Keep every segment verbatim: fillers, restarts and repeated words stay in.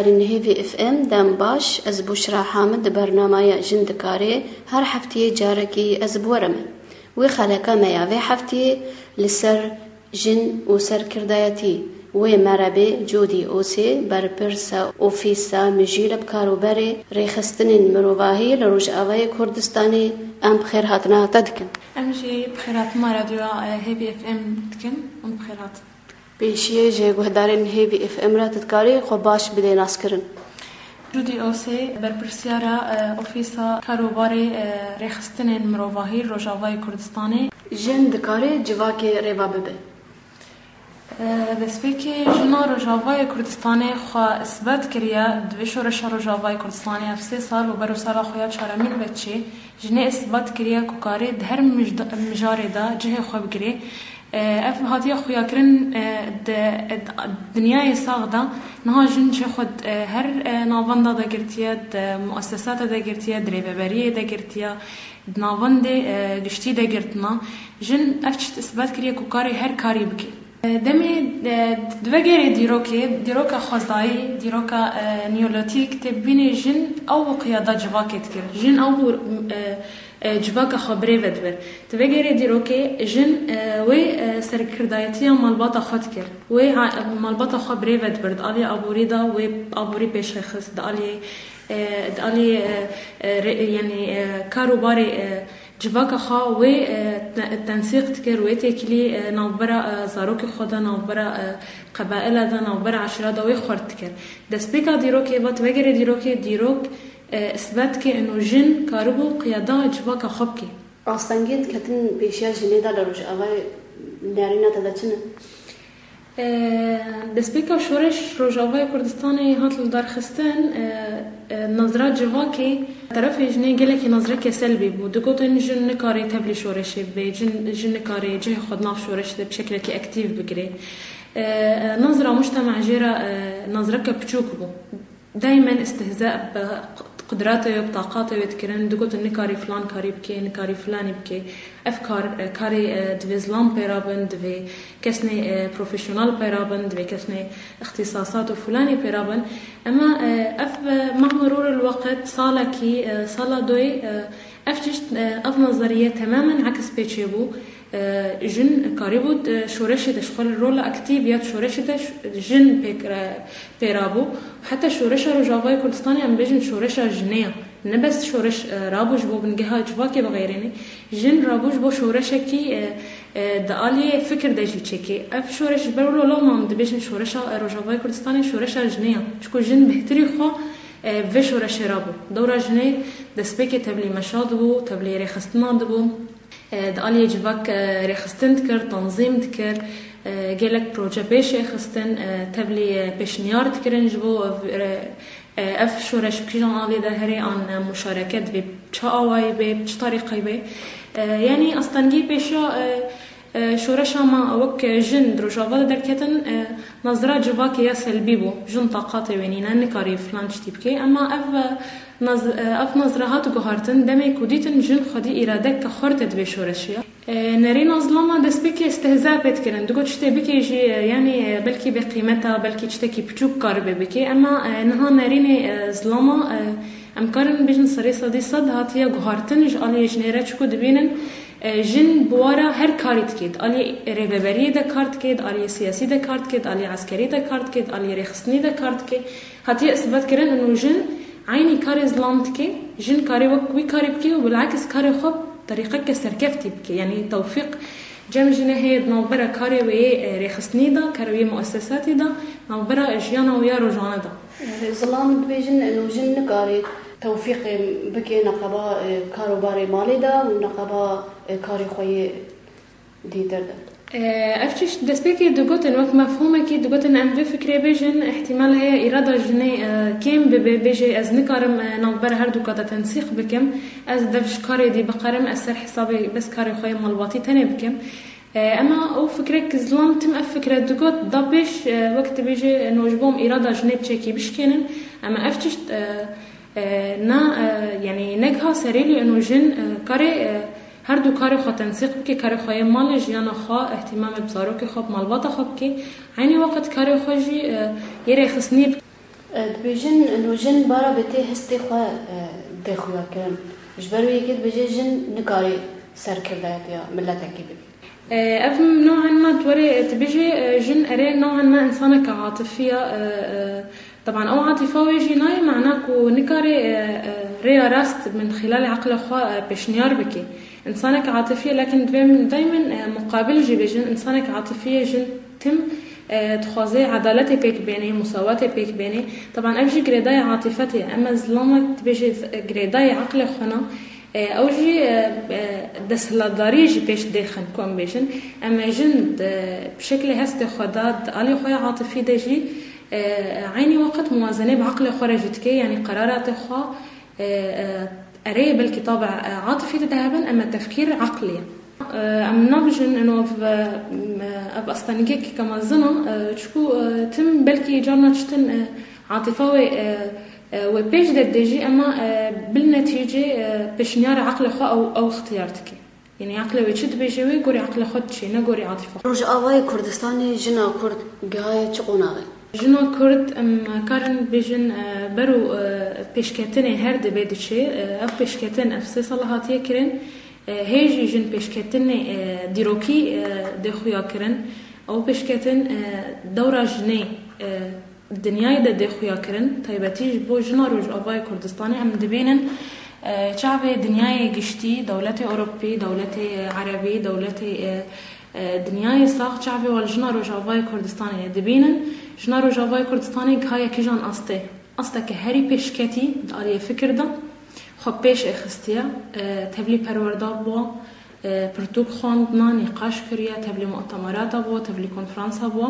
Hêvî F M, dem baş, ez Bûşra Hamid di bernamaya Jin Dikarê her heftiyê carekî ez bi we re me. Wê xeleka me ya vê heftiyê li ser jin û serkirdayetî wê merebê Cûdî Osê, berpirsa Ofîsa Mijîl bi Karûberê Rêxistinên Mirovahî li Rojavayê Kurdistanê, em bi xêrhatina te dikin. Em jî bi xêrhatina radyoya, e, Hêvî F M dikin û bi xêrhatin. Pêşiyê ji guhdarên Hêvî F M re, tu dikarî xwe baş bidê naskirin? Cûdî Osê, berpirsiyara, e, Ofîsa Karûbarê, e, Rêxistinên Mirovahî Rojavayê Kurdistanê. Jin dikarê civakê rêva bibe? E, destpêkê jina Rojavayê Kurdistanê xwe isbat kiriye, di vê şoreşa Rojavayê Kurdistanê ev sê sal û ber û sala xwe ya çaremîn ve çê, jinê isbat kiriye ku karê di her mijda-, mijarê de cihê xwe bigirê. E, ev hatiye xuyakirin, e, di, e, dinyayê sax de niha jin cihê xwe, e, her, e, navenda de girtiye, di muessesata de girtiye, di rêveberiyê de girtiye, di navendê, e, giştî de girtina. Jin ev tişt isbat kiriye ku karê her karî bike. E, demê, e, di vegerê dîrokê, dîroka xwezayî, dîroka, e, neolîtîk tê bibînê jin ew qiyada civakê dikir. Jin ew bû, e, e, civaka xwe birêve dibir. Di vegerê dîrokê jin, e, wê, e, serkirdayetiya malbata xwe dikir. Wê a-, malbata xwe birêve dibir. Di aliyê aborî de wê aborî pêşxe xist. Di aliyê, e, di aliyê, e, e, rê-, yanî, e, kar û barê, e, civaka xwe wê, e, te-, tensîq dikir, wê têkilî, e, navbera, e, zarokê xwe de, navbera, e, qebaila de, navbera eşîra de wê xurt dikir. Destpêka dîrokê ve, di vegerê dîrokê, dîrok, e, isbat ke ino jin karibû qiyada civaka xwe bike. Astengiyên diketin pêşiya jinê de li Rojavayê nerîna te de çi ne? E, destpêka şoreş Rojavayê Kurdistanê hat li darxistin, e, e, nazra civakê terefê jinê gelekî nazreke selbî bû. Digotin jin nikare tevlî şoreşê bibe, jin, jin nikare cihê xwe di nav şoreşê de bi şeklekî aktîf bigire. E, e, nazra mujtema jê re, e, nazreke piçûk bû. Daymen istihza bi qudreta wê, bi taqata wê dikirin, digotin nikarî filan karî bike, nikarî filanî bike. Ev kar, e, karê, e, divê zilam pê rabin, divê kesnê, e, profesyonel pê rabin, divê kesnê îxtîsasat û filanî pê rabin. Ema, e, ev, e, mehma rûril weqt salekî, e, sala doyê, e, ev tişt, e, ev nazeriye temamen aks pê çêbû. E, jin karîbû, e, şoreşê de ji xwe li rola aktîf ya şoreşê de ş-, jin pêk re-, pê rabû. Heta şoreşa Rojavayê Kurdistanê, em bêjin şoreşa jinê ya. Ne bes şoreş, e, rabû ji bo bingeha civakê bixêrêne. Jin rabû ji bo şoreşekî, e, e, di aliyê fikir de jî çêkê. Ev şoreş ji ber wilo loma em dibêjin şoreşa, e, Rojavayê Kurdistanê şoreşa jinê ya. Çiku jin bêhtirî xwe, e, vê şoreşê rabû. Dewra jinê destpêkê tevlî meşa dibû, tevlî rêxistina dibû. E, di aliyê civak, e, rêxistin dikir, tanzîm dikir, e, gelek proje pêşê xistin, e, tevlî, e, pêşniyar dikirin ji bo ev, e, e, ev şoreş bi kîjan alî de herê an, e, muşareke divê çi awayî bê, bi çi tarîqeyî bê. E, yanî astengî pêşiya, e, e, şoreşa me wek jin di Rojava de derketin, e, nazira civakê ya selbî bû. Jin taqatê wê nîne, nikarî filan tiştî bike. Ema ev, e, Naz-, ev nazre hat guhartin, demê ku dîtin jin xwedî îradeke xurt e di vê şoreşê ya. E, nerîna zilama destpêkê istihza pê dikirin. Digot tiştê bikê jî, e, yanî, e, belkî bê qîmeta, belkî tiştekî piçûk karibe bikê. Ema, e, niha nerînê, e, zilama, e, em karin bêjin serê sedî sed hatiye guhartin ji aliyê jinê re, çiku dibînin, e, jin bi wara her karî dike. Di aliyê rêveberiyê de kar dike, di aliyê siyasî de kar dike, di aliyê eskerî de kar dike, di aliyê rêxistinî de kar dike. Hatiye isbatkirin û jin eynî karê zilam dike, jin karê wek wî karê bike û bilakis karê xwe bi terîqeke serkeftî bike. Yanî tewfîq cem jinê heye di navbera karê wê yê, e, rêxistinî de, karê wê yê muessesatî de, navbera jiyana wê ya rojane de. E, zilam dibêjin û jin nikare tewfîqê bike neqeba, e, kar û barê malê de û neqeba, e, karê xwe yê dîtir de. E, ev tişt destpêkê digotin, wek mefhûmekî digotin, em vê fikrê bêjin, îhtîmal heye îrada jinê, e, kêm bibe, bêje, ez nikarim, e, navbera her du kata tensîq bikim, ez dev ji karê dî bikarim, ez ser hesabê bes karê xwe yê malbatî tenê bikim. E, ema ew fikrek zilam tim ev fikre digot, da pêş, e, wek dibêje, no ji bo em îrada jinê bi çekî bişkênin, ema ev tişt, e, E, na, e, yanî negiha serê lê ino jin, e, karê, e, her du karê xwe tensîq bike, karê xwe yê malê, jiyana xwe, îhtîmamê bi zarokê xwe, bi malbata xwe bike. Eynî weqt karê xwe jî, e, yê rêxistinî bike. E, dibêjin, ino jin bara bi tê hestê xwe, e, tê xuya kirin. Ji ber wê yekê dibêje jin nikare serkirdayetiya miletekî bike. E, ev noen ma tu werê, e, dibêjê, e, jin erê noen ma insaneke atifî ya, e, e, teban ew atifa wê jî nayê mana ku nikare, e, e, rêya rast min xîlalê eqlê xwe, e, pêşniyar bike. Însaneke atifî ye, lakin divê min daymen, e, muqabil jî bêjin, însaneke atifî ye jin tim, e, dixwaze edaletê pêk bênê, musawatê pêk bênê. Teban ev jî girêdayê atîfetê ye. Ema zilamek dibêje girêdayê eqlê xwe ne. E, ew jî, e, e, desthilatdariyê jî pêş dêxin, ku em bêjin. Em e jin di şeklê hestê xwe de, di alî xwe ya atîfî de jî, e, eynî weqt muwazenê bi eqlê xwe re jî dike, yanî qeraratê xwe, e, e, erê belkî tabe, e, atîfî de hebin, em e tefkîr eqlî ye. E, em nabijin ino ev, e, ev astanîgek ke mezin e, çiku, e, tim belkî carna tiştin, e, atîfa wê, e, e, wê pêş de dê jî, ema, e, bil netîcê, e, pêşniyara eqlê xwe ew, ew ixtiyar dike. Yanî eqlê wê çi dibêje wê gorî eqlê xwe diçê, ne gorî atîfa. Rojavayê Kurdistanê jina Kurd gihaye çi qonaxê? Jina Kurd, em karin bêjin, e, ber û, e, pêşketinê her dibê diçê. E, ev pêşketin, ev sê sala hatiye kirin. E, hê jî jin pêşketinê, e, dîrokî, e, dê xuya kirin. Ew pêşketin, e, dewra jinê, e, dinyayê de dê xuya kirin. Taybetî ji bo jina Rojavayê Kurdistanê em dibînin, e, çavê dinyayê giştî, dewletê Ewropî, dewletê Erebî, dewletê, e, e, dinyayê sax çavê wan li jina Rojavayê Kurdistanê dibînin. Jina Rojavayê Kurdistanê gihaye kîjan astê? Asteke herî pêşketî di aliyê fikir de xwe pêş êxistiye, e, tevlî perwerda bû, e, pirtûk xwendina, nîqaş kiriye, tevlî mutemerata bû, tevlî konferansa bû.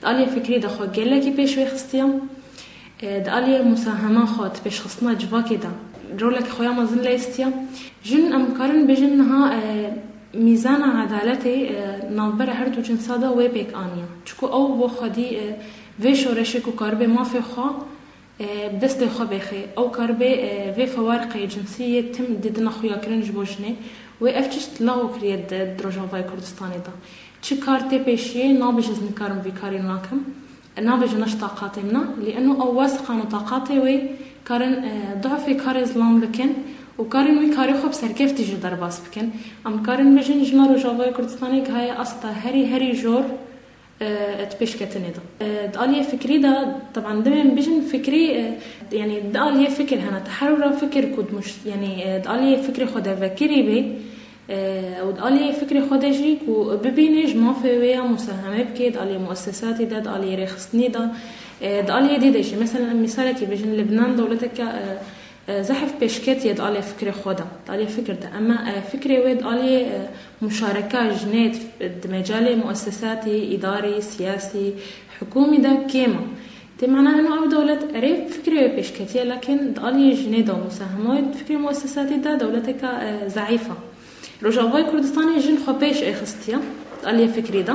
Di aliyê fikrî de xwe gelekî pêş wê xistiye. E, di aliyê musahema xwe, di pêşxistina civakê de roleke xwe ya mezin lê xistiye. Jin em karin bêjin niha, e, mîzana edaletê, e, navbera her du cinsa de wê pêk aniye. Çiku ew bo xwedî, e, vê şoreşê ku karibe mafê xwe, e, bi destê xwe bêxê. Ew karibe, e, vê fewarqê cinsî yê tim didina xuyakirin ji bo jinê. Wê ev tişt lağw kiriye di, di Rojavayê Kurdistanê de. Çi kar tê pêşiyê, nabêje ez nikarim vî karî nakim. Nabêje ne ji taqatê min e, lê eno ew wesqan û taqatê wê karin, e, duafê karê zilam bikin û karin wî karê xwe bi serkeftî jî derbas bikin. Em karin bêjin jina Rojavayê Kurdistanê gihaye asta herî, herî jor, e, di pêşketinê de. E, di aliyê fikrî de, teban, divê em bêjin fikrî, e, yanî di aliyê fikir hene, teherûra fikir ku di muşt-, yanî, e, di aliyê fikrê xwe de vekirî bê, e, û di aliyê fikrê xwe de jî ku bibîne ji mafê wê ya musaheme bike, di aliyê muessesatê de, di aliyê rêxistinê de, e, di aliyê dî de jî. Mesela em mîsalekê bêjin, Libnan dewleteke, e, e, zehf pêşketiye di aliyê fikrê xwe de, di aliyê fikir de. Ema, e, fikrê wê di aliyê, e, muşareka jinê di, di mecalê muessesatî, îdarî, siyasî, hikûmî de kêm e. Tê mana eno ev dewlet erê fikrê wê pêşketiye, lakin di aliyê jinê de û musahema wê di fikrê muessesatî de dewleteke, e, zeîf e. Rojavayê Kurdistanê jin xwe pêş êxistiye di aliyê fikrî de.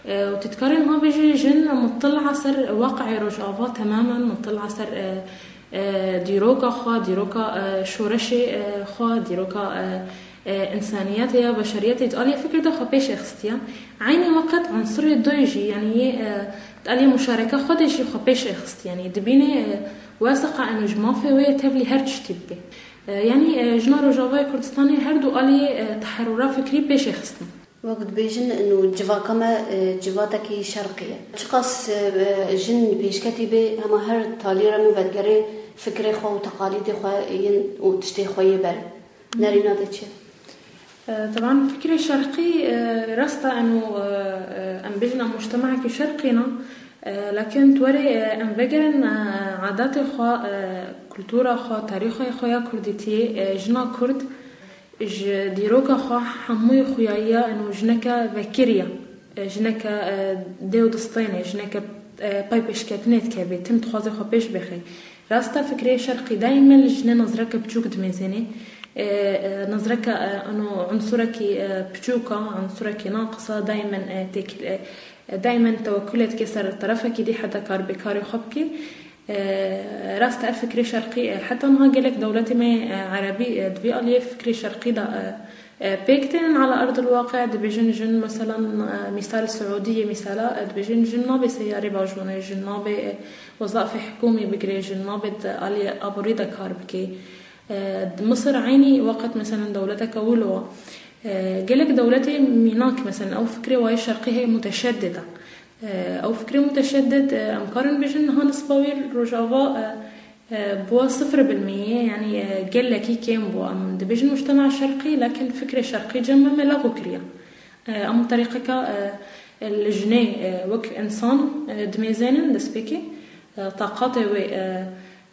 E, û tu dikarî niha bêjî jin mutila ser waqeyê Rojava temamen, mutila ser, e, e, dîroka xwe, dîroka, e, şoreşê, e, xwe, dîroka, e, e, însaniyetê ya beşeriyetê di aliyê fikir de xwe pêş êxistiye. Eynî weqt unsurê doyê jî, yanî yê, e, di aliyê muşareke xwe de jî xwe pêş êxistiye. Yanî dibîne, e, wesqa eno ji mafê wê tevlî her tiştî bibe. E, yanî, e, jina Rojavayê Kurdistanê her du aliyê, e, teherûra fikrî pêş êxistin. Wek dibêjin, ino civaka me, e, civatekî şerqî ye. Çiqas, e, jin pêşketî bê, hema her talî re min vedigerê fikrê xwe û teqalîdê xwe yên û tiştê xwe yê berê. Nerîna te çi ye? E, teban fikrê şerqî, e, rast e, eno, e, e, em bêjin em mujtemekî şerqî ne, e, lakin tu werê, e, em vegerin, e, adatê xwe, e, kultura xwe, tarîxê xwe ya kurdîtiyê, e, jina kurd, ji dîroka xwe hemûyê xuyayiya eno jineke vekirî ye. E, jineke, e, dê û distên e, jineke, e, pay pêşketinê dike bê, tim dixwaze xwe pêş bêxe. Rast e, fikrê şerqî daîmen li jinê nizreke biçûk dimêzênê. E, e, nizreke, e, eno unsurekî, e, biçûk e, unsurekî naqis e, daîmen, e, têkil, e, e, daîmen tewekkulê dike ser terefekî dî heta kar bê karê xwe bike. E, rast e, fikrê şerqî, e, heta niha gelek dewletê me, e, erebî, e, di vê aliyê fikrê şerqî de, e, e, pêk tênin ala erdil waqi, dibêjin jin, meselan, e, mîsal Siûdiyê, mîsala, e, dibêjin jin nabe seyarê bajûne, jin nabe, e, wezafê hikûmî bigire, jin nabe di aliyê aborî de kar bike. E, di Misir eynî weqt, meselan, dewleteke wilo, e, gelek dewletê mînak, meselan, ew fikrê wayê şerqî heye muteşeddid e. E, ew fikrê muteşeddid, e, em karin bêjin niha nisba wî Rojava, e, e, bûa sifir bilmiyê, yanî, e, gelekî kêm bû. Em dibêjin mujtema şerqî, lakin fikrê şerqî cem me me lexwe kiriye. E, em terîqeka, e, li jinê, e, wek însan, e, dimêzênin destpêkê, e, taqatê wê, e,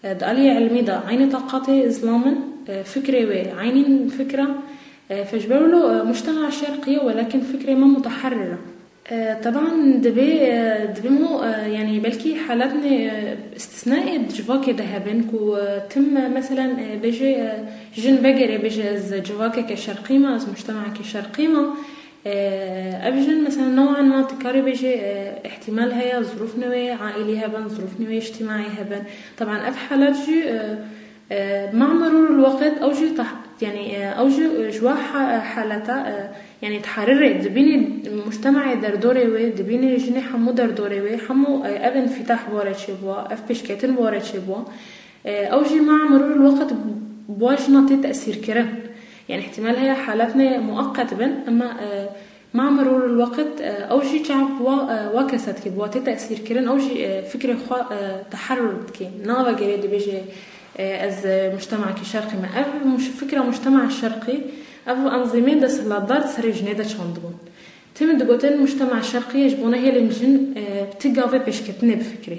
e, di aliyê ilmî de eynî taqatê zilam in, e, fikrê wê eynî fikra, e, fe ji ber wilo, e, mujtema şerqî ye, welakin fikrê me muteherrir e. E, teban dibê, e, dibê mo, e, yanî belkî halatnê, e, istisnaê di civakê de hebin ku, e, tim, e, meselen, e, bêje, e, jin vegerê bêje ez civakeke şerqî me, ez mujtemekê şerqî me. E, ev jin mesela new'an ma tu karê bêje, e, ihtimal heye zirûfnê wê aîlî hebin, zirûfnê wê îctimaî hebin. Teban ev halat jî, e, e, ma merûr il weqt ew jî tah-, yanî, e, ew jî, e, ji wa ha-, haleta, e, yanî teherirê dibînî mujtema'ê derdorê wê, dibînî jinê hemû derdorê wê, hemû, e, ev infîtah bi were çêbûwa, ev pêşketin bi were çêbûwa. E, ew jî ma merûr il weqt bi wa jina tê tesîrkirin. Yanî ihtimal heye halatnê mueqet bin, ema, e, ma merûr il weqt, e, ew jî çav wa, e, wa kesa dike, bi wa tê tesîrkirin, ew jî, e, fikrê xwe, e, teherrur dike. Navegere dibêje, e, ez, e, mujtemekî şerqî me. Ev muş-, fikra mujtema şerqî, ev enzîmên desthilatdar di serê jinê de çandibûn. Tim digotin mujtema şerqî ji bo nehêlin jin, e, ti gavê pêşketinê bifikirê.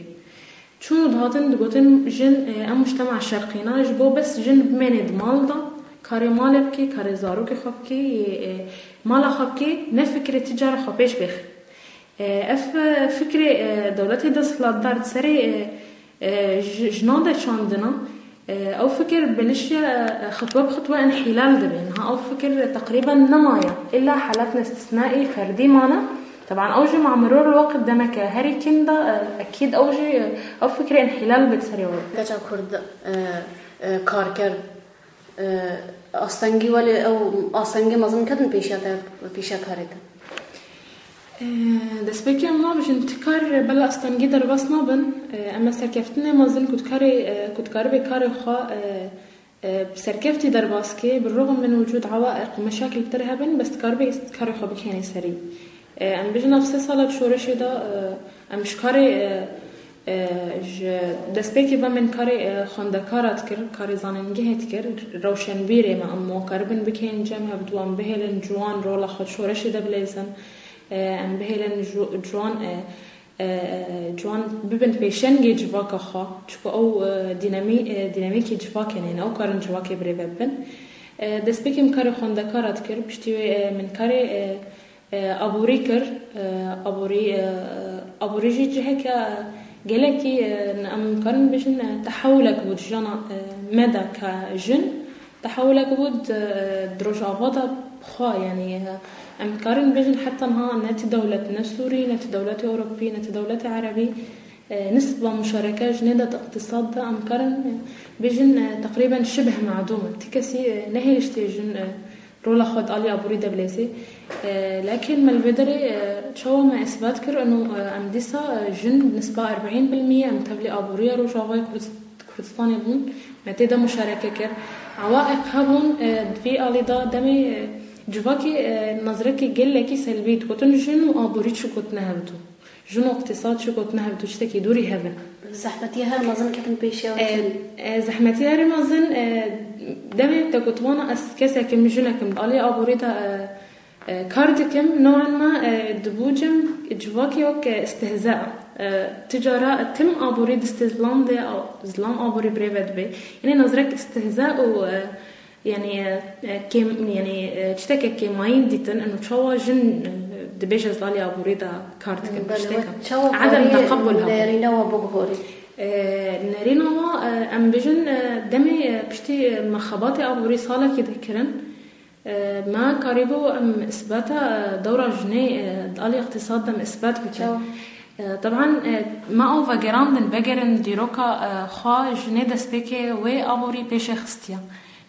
Çûn û dihatin digotin jin, e, em mujtema şerqî ne, ji bo bes jin bimêne di mal de, karê malê bike, karê zarokê xwe bike, yê, e, mala xwe bike, ne fikrê ti cara xwe pêş bêxe. E, ev, e, fikrê, e, dewletê desthilatdar di serê, e, e, ji-, jinan de çandina, e, ew fikir belişiya, e, xitwe bi xitwe înhîlal dibe. Niha ew fikir teqrîben nemaye. Îlla halatên îstisnaî ferdî mane. Teban ew jî ma merûr il weqt demeke herî kîn de, e, ekîd ew jî, e, ew fikrê înhîlal bê di serê we. Keça Kurd, e, e, karker, e, astengî welê ew astengî mezin ketin pêşiya te, pêşiya karê te. E, destpêkê em nabêjin ti kar bela astengî derbas nabin. E, em ê serkeftinê mezin ku dikarê, e, ku dikaribê karê xwe, e, e, bi serkeftî derbas kê, bi rixm min wicûd ewaîq û meşakil bi te re hebin, bes dikaribê karê xwe bikênê serî. E, em bêjin ev sê sala di şoreşê de, e, em ji karê, e, e, ji destpêkê ve min karê, e, xwendekara dikir, karê zanîngehê dikir, rewşenbîrê me, em wan karibin bikeyên cem hevdû, em bihêlin ciwan rola xwe di şoreşê de bileyzin, e, em bihêlin ju-, ciwan, e, e, e, ciwan bibin pêşengê civaka xwe, çunku ew, e, dînamî-, e, dînamîkê civakê ne, ew karin civakê birêve bibin. E, destpêkê min karê xwendekara dikir, piştî wê, e, min karê, e, e, aborî kir. E, aborî, e, aborî jî ciheke gelekî, e, em karin bêjin, e, tehewulek bû di jiyana, e, me de ke jin. Tehewulek bû di, di Rojava de xwe, yanî, e, em karin bêjin heta niha ne ti dewlet, ne Sûrî, ne ti dewletê Ewropî, ne ti dewletê Erebî, e, nisba muşareke jinê de di iqtisad de em karin, e, bêjin, e, teqrîben şibh medûm e. Ti kesî, e, nehêliştê jin, e, rola xwe di alî aborî de bileyzê. E, lakin me li vê derê, e, çawa me îsbat kir, ino, e, em dîsa, e, jin nisba erbîn bilmî em tevlî aboriya Rojavayê Kurdist-, Kurdistanê bûn, me tê de muşareke kir. Ewaîq hebûn, e, di vî alî de demê, e, civakê, e, nazirekê gelekî selbî digotin, jin û aborî çi gotine hevdû. Jin û iqtîsad çi gotine hevdû, tiştekî dûrî hev in. Zehmetiya her mezin ketin pêşiya E, e, zehmetiya herî mezin, e, demê te got wana ez kesekim, jinekim, alî aborî de, e, e, kar dikim, new'an ma, e, dibû cem civakê wek, e, istihza. E, ti cara tim aborî distê zilam de, a-, zilam aborî birêve dibe. Yanî nazirek istihza û, e, Yanî, e, e, kêm, yanî, e, tişteke kêmayîn dîtin, ino çawa jin, e, dibêje ez alî aborî de kar dikim, Belê, tişteke. Çawa Edem karî teqebul hebû. Nerîna wa biguhorî? E, nerîna wa, e, em bêjin, e, demê, e, piştî, e, me xebatê aborî salekî dikirin, e, me karîbû em îsbata, e, dewra jinê, e, di alî iqtîsad de em îsbat bikin. Çawa? E, Teban, e, me ew vegerandin, vegerin dîroka, e, xwe, jinê destpêkê wê aborî pêşê xistiye.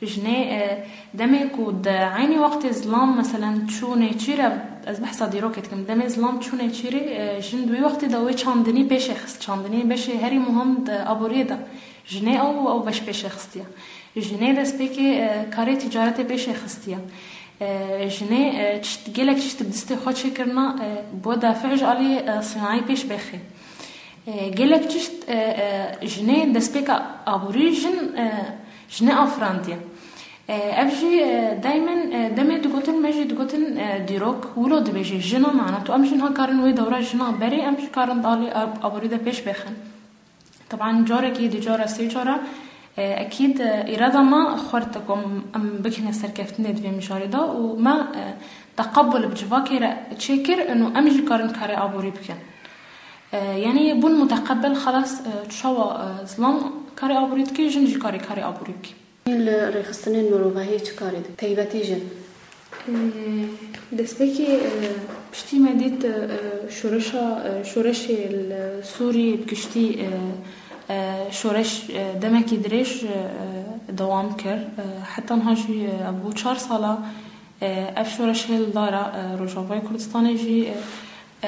Jinê, e, demê ku di eynî wextê zilam, meselen, çû nêçîr, ev, ez behsa dîrokê dikim, demê zilam çû nêçîrê, e, jin di wî wextê de wê çandinî pêşê xist, çandinî beşê herî muhim di aboriyê de. Jinê ew, ew beş pêşê xistiye. Jinê destpêkê, e, karê tîcaretê pêşê xistiye. E, jinê, e, çi-, gelek tişt bi destê xwe çêkirina, e, bo dafi'ê ji alî, e, sinayî pêş bêxê. E, gelek tişt, e, e, jinê destpêka aborî jin, e, jinê afirandiye. E, ev jî, e, daymen, e, demê digotin, me jî digotin, e, dîrok, wilo dibêjê, jina mana. Tu em jin ha karin wê dewra jina berê, em jî karin di alî ab-, aborî de pêş bêxin. Teban carekî, du cara, sê cara, e, ekîd, e, îrada me xurt e ku em, em bikine serkeftinê di vê mijarê de û me, e, teqebul bi civakê re çêkir, ino em jî karin karê aborî bikin. E, yanî bûn muteqebel, xelas, e, çawa, e, zilam karê aborî dike, jin jî karê, karê aborî bike. Li rêxistinên mirovahiyê çi karê dikin? Taybetî jin. Ee, Destpêkê, e, piştî me dît, e, şoreşa, e, şoreşê li Sûrî bi giştî, e, e, şoreş, e, demekî dirêj, e, dewam kir. E, heta niha jî, e, bû çar sala, e, ev şoreş hêl dara, e, Rojavayê Kurdistanê jî, e,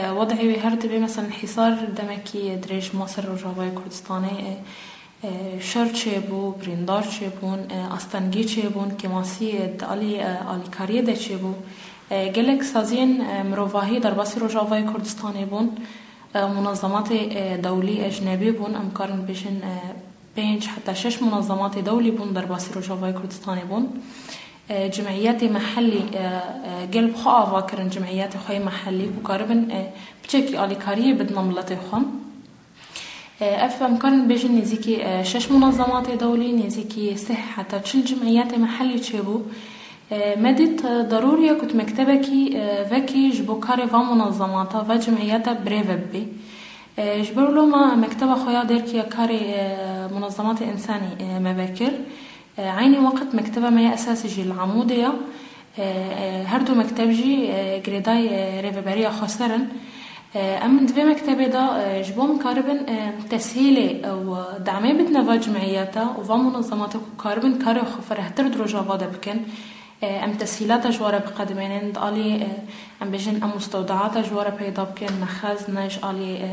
e, wed'ê wê her dibe, meselen, hîsar demekî dirêj ma ser Rojavayê Kurdistanê, e, e, şer çêbû, birîndar çêbûn, e, astengî çêbûn, kêmasî, e, di alî, e, alîkariyê de çêbû. E, gelek saziyên, e, mirovahî derbasî Rojavayê Kurdistanê bûn, e, munazematê, e, dewlî, ecnebî bûn, em karin bêjin, e, pênc heta şeş munazematê dewlî bûn derbasî Rojavayê Kurdistanê bûn. E, cimiyetê mehellî, e, e, gel bi xwe ava kirin, cimiyetê xwe yê mehellî ku karibin, e, piçekî alîkariyê bidine miletê xwe. E, ev em karin bêjin nêzîkî, e, şeş munazematê dewlî, nêzîkî sih heta çil cimiyetê mehellî çêbû. E, me dît, e, derûrî ye ku tu mektebekî, e, vekî ji bo karê va munazemata, va cimiyeta birêve bibî. E, ji ber wilo me mekteba xwe ya derkî ya karê, e, munazematê însanî, e, me vekir. E, eynî weqt mekteba me ya esasî jî li Amûdê ye. E, e, her du mekteb jî, e, girêdayî, e, rêveberiya xweser in. E, em di vê mektebê de, e, ji bo em karibin, e, teshîlê û demê bidine va cimiyeta û va munezemata ku karibin karê xwe ferehtir di Rojava de bikin. E, em teshîlata ji we re biqedimênin, di alî, e, em bêjin em mustewdeata ji we re peyda bikin, mexezne ji alî, e,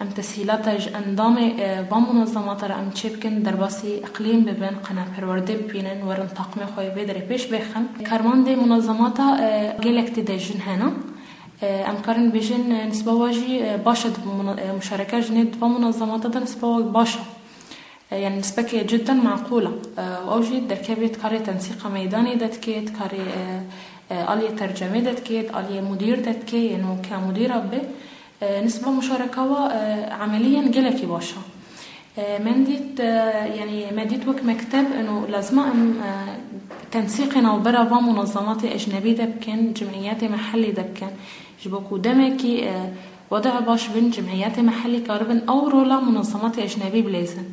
em teshîlata ji endamê, e, van munezemata re em çê bikin, derbasî iqlîm bibin, qenaperwerdê bibînin, werin taqimê xwe yê vê derê pêş bêxin. Karmandê munezemata, e, gelek tê de jin hene. E, em karin bêjin, e, nisba wa jî, e, baş e, di muna-, e, muşareka jinê di van munezemata de nisba wa baş e. E, yani nisbekê cidden maqûl e. E, û ew jî derkevê di karê tensîqa meydanê de dikê, di karê, e, e, aliyê tercemê de dikê, di aliyê mudîr de dikê, yên weke mudîra bibe. E, nisba muşareka wa, e, emeliyen gelekî baş e. E, me dît, e, yani me dît wek mekteb, eno lazima em, e, tensîqê navbera va munazematê ecnebî de bikin, cimiyetê mehellî de bikin. Ji bo ku demekî, e, wed'a baş bin, cimiyetê mehellî karibin ew rola munazematê ecnebî bileyzin.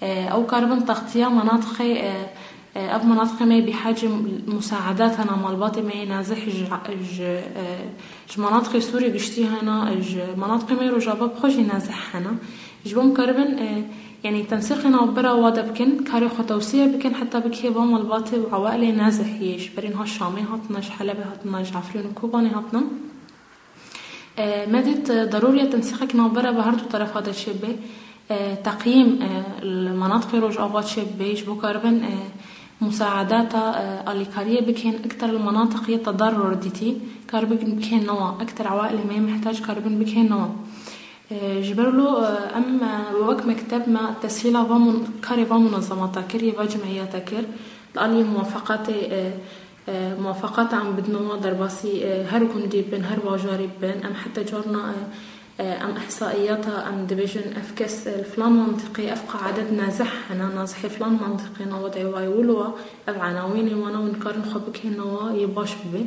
E, ew karibin textiya menatiqê, e, e, ev menatiqê me bîhacê musaedat hene, malbatê me yê nezih ji, ji, e, ji menatiqê Sûrî giştî hene, ji menatiqê me yê Rojava bi xwe jî nezih hene. Ji bo em karibin, e, yanî tensîqê navbera wa de bikin, karê xwe tewsiye bikin, heta bikê va malbatê û ewailê nezih yê ji berî niha Şamê hatine, ji Helebê hatine, ji Efrîn û Kobanê hatine. E, me dît, e, derûriya tensîqek navbera bi her du terefa de çêbibe. E, teqyîm, e, li menatiqê Rojava çêbibe, ji bo karibin, e, musaedata, e, alîkariyê bikin, iktar li menatiq yê tedarrur dîtî, karibin bikên newa, iktar ewailê me yê mihtac karibin bikên newa. E, ji ber wilo, e, em, e, wek mekteb me teshîla va mun-, karê va munezemata kir, yê va cimiyeta kir. Li aliyê muwafaqatê, e, E, muwafaqata em bidinova derbasî, e, her gundî bin, her bajarî bin, em heta carna, e, e, em ihsaiyata em dibêjin ev kes, e, li filan mantiqê, ev qedet nezih hene, nezihê filan mantiqê, na wed'ê wa yê wilo, ev enawînê wana hûn karin xwe bikênova yê baş bibe.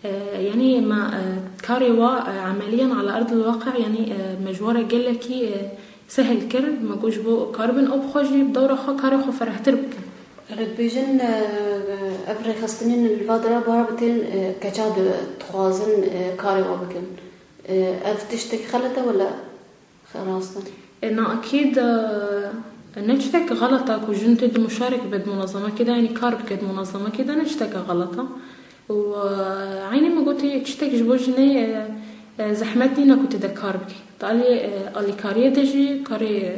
E, yanî me, e, karê wa, e, emeliyan ala erdil waqi, yanî, e, me ji we re gelekî, e, sehil kir, me got ji bo karibin ew bi xwe jî bi dewra xwe karê xwe ferehtir bikin. Li dibêjin, e, ev rêxistinên li va dira bara bi tên, e, keça di-, dixwazin, e, karê wa bikin. E, ev tiştek xelet e wala? Rast e. E, na akîd, e, ne tiştek xelet e ku jin tê di muşarek be di munezemekê de, yanî kar bike di munezemekê de, ne tiştek xelet e. Û, e, eynî min gotî, tiştek ji bo jinê, e, e, zehmet nîne ku tê de kar bike. Di alî, e, alîkariyê de jî karê,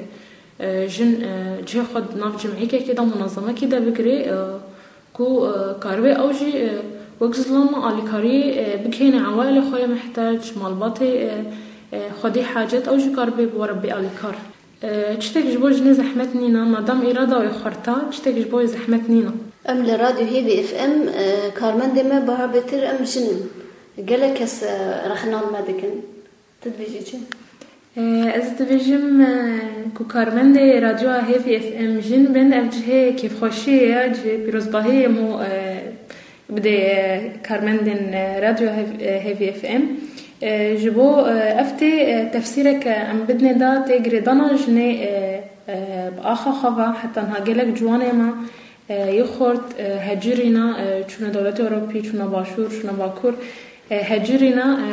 e, jin, e, cihê xwe di nav cimîyekekê de, munezemekê de bigire, e, ku, e, karibe ew jî, e, wek zilam alîkariyê, e, bigihêne ewailê xwe yê mihtac, malbatê, e, e, xwedî hacet, ew jî karibe were bê alîkar. E, tiştek ji bo jinê zehmet nîne, madam îrada wê xurt e, tiştek ji bo wê zehmet nîne. Em li Radyo Hêvî F M, e, karmendê me baha bêtir em jin in. Gelek kes, e, rexna li me dikin. Tu dibêjî çi? E, ez dibêjim, e, ku karmendê Radyoya Hêvî F M jin bin, ev cihê kêfxweşiyê ye, cihê pîrozbahiyê hemû, e, bidê, e, karmendên, e, Radyo Hev-, e, Hêvî F M. E, ji bo, e, ev tê, e, tefsîreke em bidinê de tê girêdana jinê, e, e, bi axa xwe ve heta niha gelek ciwanê me, e, yê xurt, e, hecirîna, e, çûne dewletê Ewropî, çûne Başûr, çûne Bakur, e, hecirîna, e,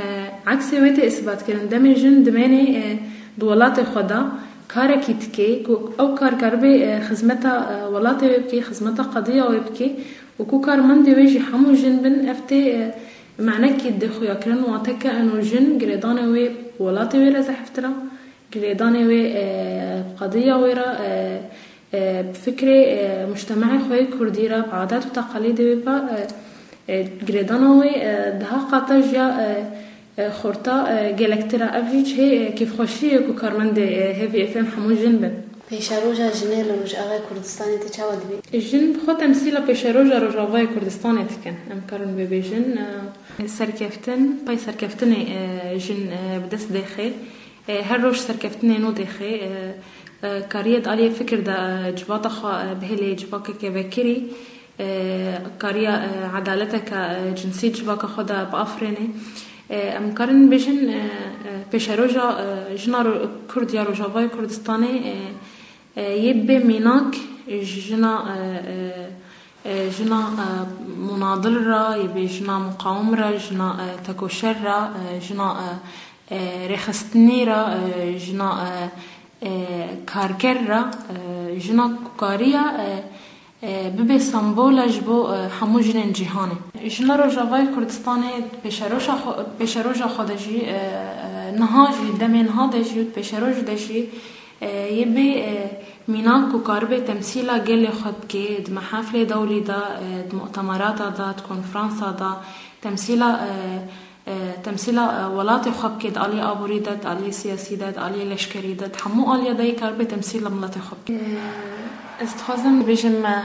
eksê wê tê îsbatkirin. Demê jin dimênê, e, di welatê xwe de karekî dike, ku ew kar karibe, e, xizmeta, e, welatê wê bike, xizmeta qediya wê bike û ku karmendê wê jî hemû jin bin, ev tê, e, manekî dê xuyakirin, wate ke eno jin girêdanê wê welatê wê re zehftir e, girêdanê wê, e, qediya wê re, e, e, bi fikrê, e, mujtemehê xwe yê kurdî re, bi adet û teqelîdê wê ve, e, e, girêdana wê, e, daha qata jiya, e, e, xurta, e, gelektir e. Ev jî cihê, e, kêfxweşiyê ku karmendê, e, Hêvî F M hemû jin bin. Pêşeroja jinê li Rojavayê Kurdistanê tê çawa dibî? Jin bi xwe temsîla pêşeroja Rojavayê Kurdistanê dikin. Em karin vê bêjin, e, serkeftin, pey serkeftinê, e, jin, e, bi dest dêxê. E, her roj serkeftinê nû dêxê, e, e, kariye di aliyê fikir de, e, civata xwe, e, bihêlê civakeke vekirî, e, kariya, e, edaleteke, e, cinsî civaka xwe de biafirêne. E, em karin bêjin, e, e, pêşeroja, e, jina ro-, Kurd ya Rojavayê Kurdistanê, e, e, yê bê mînak jina, e, e, e, jina, e, munadil re, yê bê jina muqawim re, jina, e, tekoşer re, e, jina, e, e, rêxistinî re, e, jina, e, e, karker re, e, jina ku kariya, e, e, bibe sembola ji bo, e, hemû jinên cîhanê. Jina Rojavayê Kurdistanê pêşeroja xwe, pêşeroja xwe de jî, e, e, niha jî, demê niha de jî û pêşeroj de jî, e, yê bê, e, mînak ku karibe temsîla gelê xwe bike, di mehaflê dewlî de, e, di mutemerata de, di konferansa de, temsîla, e, e, temsîla, e, welatê xwe bike di aliyê aborî de, di aliyê siyasî de, di aliyê leşkerî de, di hemû aliya de yê karibe temsîla miletê xwe bike. E, ez dixwazim bibêjim, e,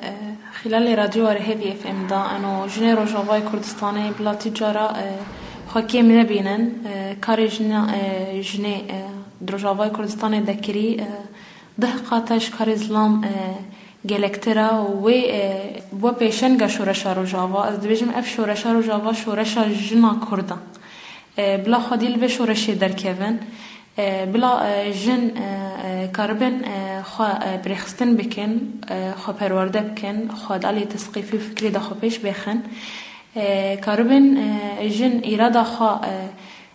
e, xîlalê radyoya Hêvî F M de, eno jinê Rojavayê Kurdistanê bila tu cara, e, xwe kêm nebînin. E, karê jina, e, jinê, e, di Rojavayê Kurdistanê de kirî, e, deh qata ji karê zilam, e, gelektir e û wê, e, bû pêşenga şoreşa Rojava. Ez dibêjim ev şoreşa Rojava şoreşa jina Kurd e. E, bila xwedî li vê şoreşê derkevin. E, bila, e, jin, e, e, karibin, e, xwe, e, birêxistin bikin, e, xwe perwerde bikin, xwe di alî tesqîfî û fikrî de xwe pêş bêxin. E, karibin, e, jin îrada xwe, e,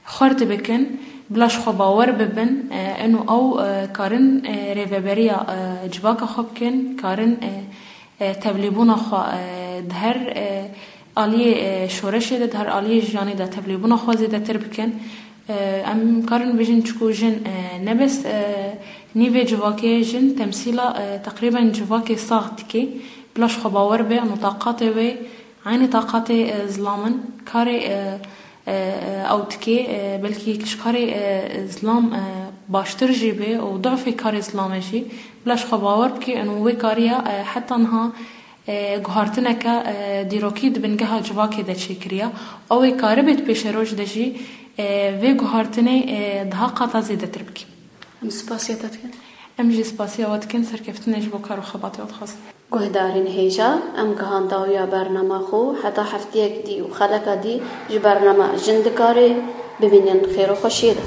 xurt bikin, bila ji xwe bawer bibin, e, eno ew, e, karin, e, rêveberiya, e, civaka xwe bikin, karin, e, e, tevlîbûna xwe, e, di her, e, aliyê, e, şoreşê de, di her aliyê jiyanê de tevlîbûna xwe zêdetir bikin. E, em karin bêjin çiku jin, e, ne bes, e, nîvê civakê, jin temsîla, e, teqrîben civakê sax dike. Bila ji xwe bawer be, eno taqatê wê, eynî taqatê, e, zilam in. Karê, e, e, e, ew dike, e, belkî ji karê, e, zilam, e, baştir jî be û du'fê karê zilamê jî. Bila ji xwe bawer bike, eno wê kariya, e, heta niha, e, guhartineke, e, dîrokî di bingeha civakê de çêkiriya. Ew ê karibê di pêşeroj de jî, e, vê guhartinê, e, daha qata zêdetir bike. Em spasiya te dikin. Em jî spasiya we dikin, serkeftinê ji bo kar û xebatê we dixwazin. Guhdarên hêja, em gihan dawiya bernama xwe, heta heftiyek dî û xeleka dî ji bernama Jin Dikarê bimînin xêr û xweşiyê de.